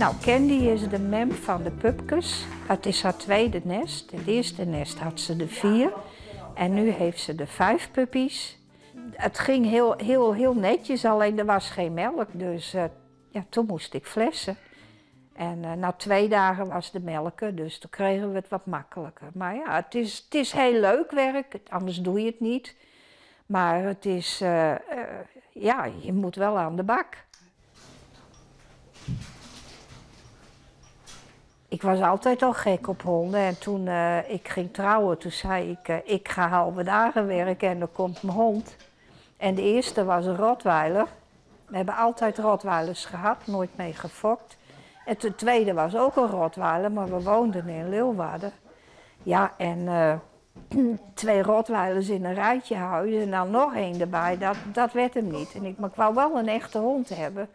Nou, Candy is de mem fan de pupkes. Het is haar tweede nest. Het eerste nest had ze de vier. En nu heeft ze de vijf puppies. Het ging heel, heel, heel netjes, alleen er was geen melk. Dus uh, ja, toen moest ik flessen. En uh, na twee dagen was de melken, dus toen kregen we het wat makkelijker. Maar ja, het is, het is heel leuk werk, anders doe je het niet. Maar het is, uh, ja, je moet wel aan de bak. Ik was altijd al gek op honden en toen uh, ik ging trouwen, toen zei ik, uh, ik ga halve dagen werken en dan komt mijn hond. En de eerste was een Rottweiler. We hebben altijd Rottweilers gehad, nooit mee gefokt. En de tweede was ook een Rottweiler, maar we woonden in Leeuwarden. Ja, en uh, twee Rottweilers in een rijtje huis en dan nog één erbij, dat, dat werd hem niet. En ik, maar ik wou wel een echte hond hebben.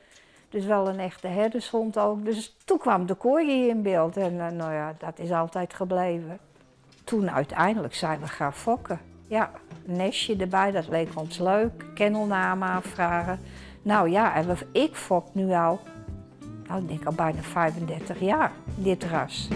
Dus wel een echte herdershond ook. Dus toen kwam de corgi in beeld en uh, nou ja, dat is altijd gebleven. Toen uiteindelijk zijn we gaan fokken. Ja, een nestje erbij, dat leek ons leuk. Kennelnaam aanvragen. Nou ja, en we, ik fok nu al, nou, ik denk al bijna 35 jaar, dit ras.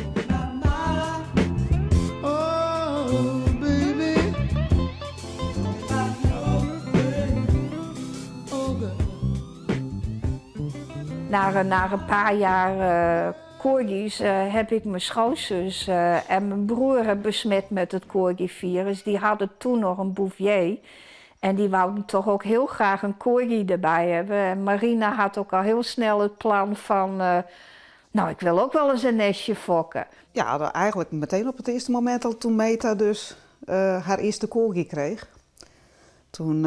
Na, na een paar jaar uh, corgis uh, heb ik mijn schoonzus uh, en mijn broer besmet met het corgi-virus. Die hadden toen nog een bouvier. En die wouden toch ook heel graag een corgi erbij hebben. En Marina had ook al heel snel het plan van... nou, ik wil ook wel eens een nestje fokken. Ja, eigenlijk meteen op het eerste moment al toen Meta dus haar eerste corgi kreeg. Toen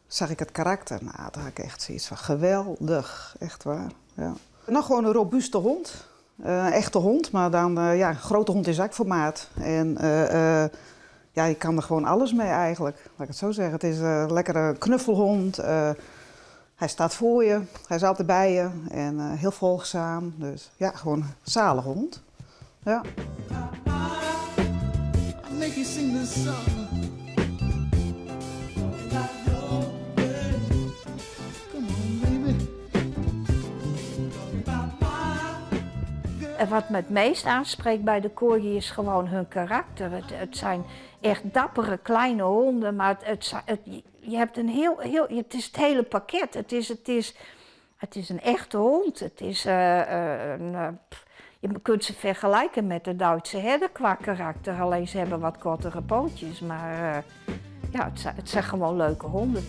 zag ik het karakter. Nou, daar had ik echt zoiets van geweldig, echt waar. Ja. Nou, gewoon een robuuste hond. Een echte hond, maar dan ja, een grote hond in zakformaat. En ja, je kan er gewoon alles mee eigenlijk, laat ik het zo zeggen. Het is een lekkere knuffelhond. Hij staat voor je, hij is altijd bij je en heel volgzaam. Dus ja, gewoon een zalige hond. Ja. En wat me het meest aanspreekt bij de corgi is gewoon hun karakter. Het, het zijn echt dappere kleine honden, maar het, het, je hebt een heel, heel, het is het hele pakket. Het is, het is, het is een echte hond. Het is, een, je kunt ze vergelijken met de Duitse herder qua karakter. Alleen ze hebben wat kortere pootjes, maar ja, het, het zijn gewoon leuke honden.